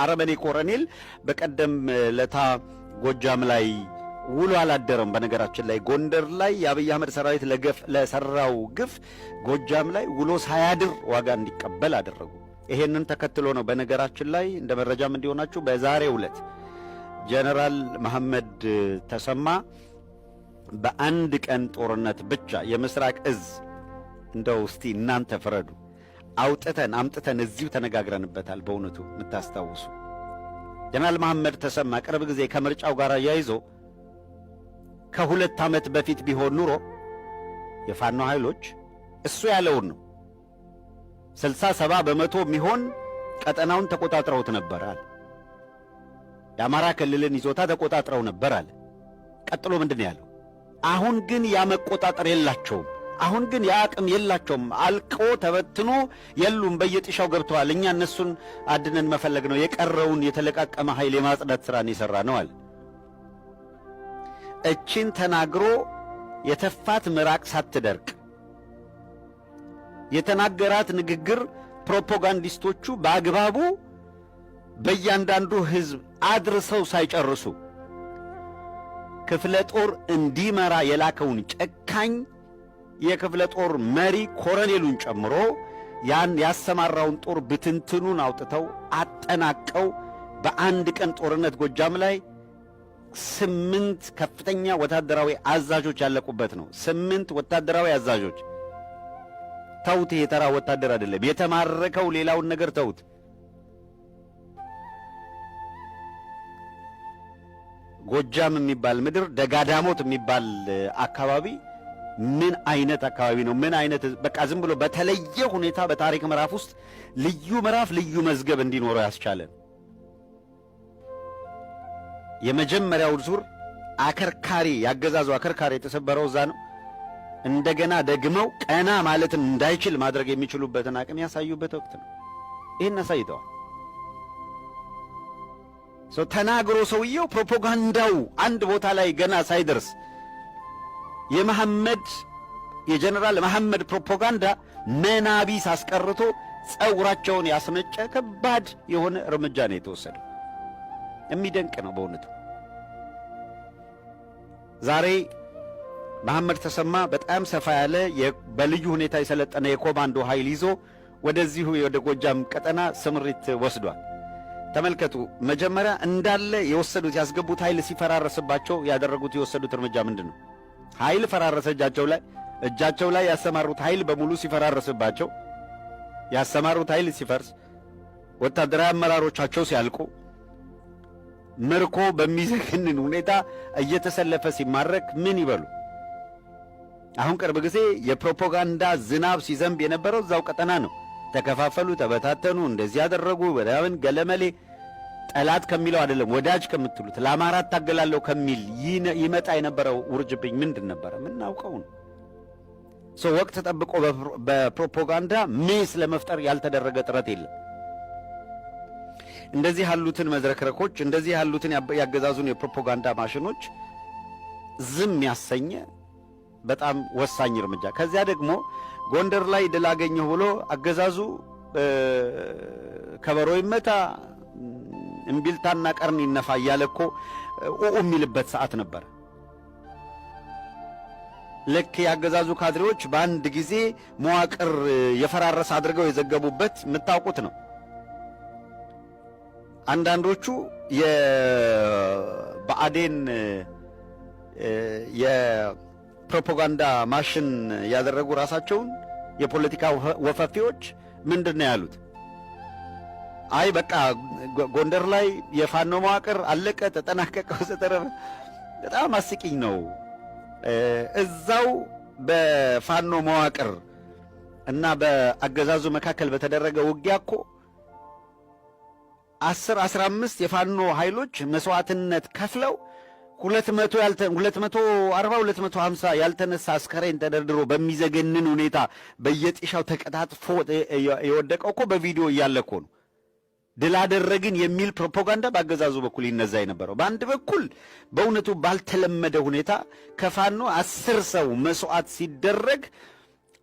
አረመኔ ኮረኔል በቀደም ለታ ጎጃም ላይ ውሎ አላደረም። በነገራችን ላይ ጎንደር ላይ የአብይ አህመድ ሰራዊት ለገፍ ለሰራው ግፍ ጎጃም ላይ ውሎ ሳያድር ዋጋ እንዲቀበል አደረጉ። ይሄንን ተከትሎ ነው፣ በነገራችን ላይ እንደ መረጃም እንዲሆናችሁ፣ በዛሬው ዕለት ጀነራል መሐመድ ተሰማ በአንድ ቀን ጦርነት ብቻ የምስራቅ እዝ፣ እንደው እስቲ እናንተ ፍረዱ፣ አውጥተን አምጥተን እዚሁ ተነጋግረንበታል። በእውነቱ የምታስታውሱ፣ ጀነራል መሐመድ ተሰማ ቅርብ ጊዜ ከምርጫው ጋር አያይዞ ከ2 ዓመት በፊት ቢሆን ኑሮ የፋኖ ኃይሎች እሱ ያለውን ነው 60-70% የሚሆን ቀጠናውን ተቆጣጥረውት ነበር አለ። የአማራ ክልልን ይዞታ ተቆጣጥረው ነበር አለ። ቀጥሎ ምንድን ነው ያለው? አሁን ግን ያ መቆጣጠር የላቸውም። አሁን ግን ያ አቅም የላቸውም። አልቆ ተበትኖ የሉም፣ በየጥሻው ገብተዋል። እኛ እነሱን አድነን መፈለግ ነው፣ የቀረውን የተለቃቀመ ኃይል የማጽዳት ሥራን የሠራ ነው አለ። እቺን ተናግሮ የተፋት ምራቅ ሳትደርቅ፣ የተናገራት ንግግር ፕሮፓጋንዲስቶቹ በአግባቡ በእያንዳንዱ ሕዝብ አድርሰው ሳይጨርሱ፣ ክፍለ ጦር እንዲመራ የላከውን ጨካኝ የክፍለ ጦር መሪ ኮረኔሉን ጨምሮ ያን ያሰማራውን ጦር ብትንትኑን አውጥተው አጠናቀው በአንድ ቀን ጦርነት ጎጃም ላይ ስምንት ከፍተኛ ወታደራዊ አዛዦች ያለቁበት ነው። ስምንት ወታደራዊ አዛዦች። ተውት፣ የተራ ወታደር አይደለም የተማረከው። ሌላውን ነገር ተውት። ጎጃም የሚባል ምድር፣ ደጋዳሞት የሚባል አካባቢ ምን አይነት አካባቢ ነው? ምን አይነት፣ በቃ ዝም ብሎ በተለየ ሁኔታ በታሪክ ምዕራፍ ውስጥ ልዩ ምዕራፍ፣ ልዩ መዝገብ እንዲኖረው ያስቻለን፣ የመጀመሪያው ዙር አከርካሪ፣ ያገዛዙ አከርካሪ የተሰበረው እዛ ነው። እንደገና ደግመው ቀና ማለትን እንዳይችል ማድረግ የሚችሉበትን አቅም ያሳዩበት ወቅት ነው። ይህን አሳይተዋል። ሰው ተናግሮ ሰውየው ፕሮፓጋንዳው አንድ ቦታ ላይ ገና ሳይደርስ የመሐመድ የጀነራል መሐመድ ፕሮፓጋንዳ መናቢስ አስቀርቶ ጸጉራቸውን ያስነጨ ከባድ የሆነ እርምጃ ነው የተወሰደው። የሚደንቅ ነው በእውነቱ። ዛሬ መሐመድ ተሰማ በጣም ሰፋ ያለ፣ በልዩ ሁኔታ የሰለጠነ የኮማንዶ ኃይል ይዞ ወደዚሁ ወደ ጎጃም ቀጠና ስምሪት ወስዷል። ተመልከቱ። መጀመሪያ እንዳለ የወሰዱት ያስገቡት ኃይል ሲፈራረስባቸው ያደረጉት የወሰዱት እርምጃ ምንድን ነው? ኃይል ፈራረሰ እጃቸው ላይ። እጃቸው ላይ ያሰማሩት ኃይል በሙሉ ሲፈራረስባቸው፣ ያሰማሩት ኃይል ሲፈርስ፣ ወታደራዊ አመራሮቻቸው ሲያልቁ፣ ምርኮ በሚዘገንን ሁኔታ እየተሰለፈ ሲማረክ ምን ይበሉ? አሁን ቅርብ ጊዜ የፕሮፓጋንዳ ዝናብ ሲዘንብ የነበረው እዛው ቀጠና ነው። ተከፋፈሉ፣ ተበታተኑ፣ እንደዚህ ያደረጉ ምናምን ገለመሌ። ጠላት ከሚለው አይደለም፣ ወዳጅ ከምትሉት፣ ለአማራ እታገላለሁ ከሚል ይመጣ የነበረው ውርጅብኝ ምንድን ነበረ? የምናውቀው ነው። ሰው ወቅት ጠብቆ በፕሮፓጋንዳ mess ለመፍጠር ያልተደረገ ጥረት የለም። እንደዚህ ያሉትን መዝረክረኮች፣ እንደዚህ ያሉትን ያገዛዙን የፕሮፓጋንዳ ማሽኖች ዝም ያሰኘ በጣም ወሳኝ እርምጃ። ከዚያ ደግሞ ጎንደር ላይ ድል አገኘሁ ብሎ አገዛዙ ከበሮ ይመታ፣ እምቢልታና ቀርን ይነፋ እያለ እኮ ኡኡ የሚልበት ሰዓት ነበር። ልክ ያገዛዙ ካድሬዎች በአንድ ጊዜ መዋቅር የፈራረሰ አድርገው የዘገቡበት የምታውቁት ነው። አንዳንዶቹ የብአዴን የፕሮፓጋንዳ ማሽን ያደረጉ ራሳቸውን የፖለቲካ ወፈፊዎች ምንድን ነው ያሉት? አይ በቃ ጎንደር ላይ የፋኖ መዋቅር አለቀ፣ ተጠናቀቀ፣ ወዘተረፈ። በጣም አስቂኝ ነው። እዛው በፋኖ መዋቅር እና በአገዛዙ መካከል በተደረገ ውጊያ እኮ 10 15 የፋኖ ኃይሎች መስዋዕትነት ከፍለው 200 ያልተ 240 250 ያልተነሳ አስከሬን ተደርድሮ በሚዘገንን ሁኔታ በየጤሻው ተቀጣጥፎ የወደቀው እኮ በቪዲዮ እያለ እኮ ነው። ድል አደረግን የሚል ፕሮፓጋንዳ በአገዛዙ በኩል ይነዛ የነበረው። በአንድ በኩል በእውነቱ ባልተለመደ ሁኔታ ከፋኖ 10 ሰው መስዋዕት ሲደረግ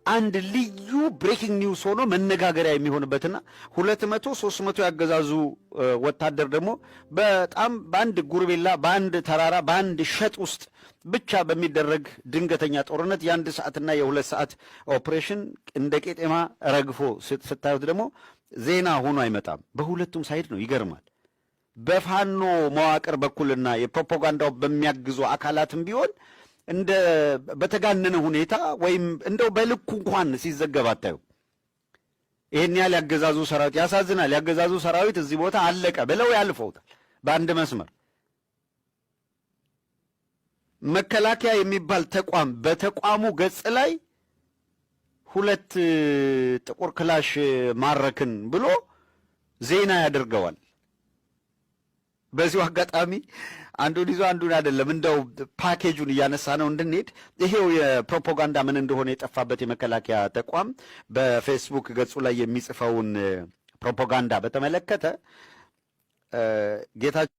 አንድ ልዩ breaking news ሆኖ መነጋገሪያ የሚሆንበትና 200 300 ያገዛዙ ወታደር ደግሞ በጣም በአንድ ጉርቤላ፣ በአንድ ተራራ፣ በአንድ ሸጥ ውስጥ ብቻ በሚደረግ ድንገተኛ ጦርነት የ1 ሰዓትና የ2 ሰዓት ኦፕሬሽን እንደ ቄጤማ ረግፎ ስታዩት ደግሞ ዜና ሆኖ አይመጣም። በሁለቱም side ነው። ይገርማል። በፋኖ መዋቅር በኩልና የፕሮፓጋንዳው በሚያግዙ አካላትም ቢሆን እንደ በተጋነነ ሁኔታ ወይም እንደው በልኩ እንኳን ሲዘገብ አታዩ። ይሄን ያህል ያገዛዙ ሰራዊት ያሳዝናል፣ ያገዛዙ ሰራዊት እዚህ ቦታ አለቀ ብለው ያልፈውታል በአንድ መስመር። መከላከያ የሚባል ተቋም በተቋሙ ገጽ ላይ 2 ጥቁር ክላሽ ማረክን ብሎ ዜና ያደርገዋል። በዚሁ አጋጣሚ አንዱን ይዞ አንዱን አይደለም፣ እንደው ፓኬጁን እያነሳ ነው እንድንሄድ። ይሄው የፕሮፓጋንዳ ምን እንደሆነ የጠፋበት የመከላከያ ተቋም በፌስቡክ ገጹ ላይ የሚጽፈውን ፕሮፓጋንዳ በተመለከተ ጌታቸው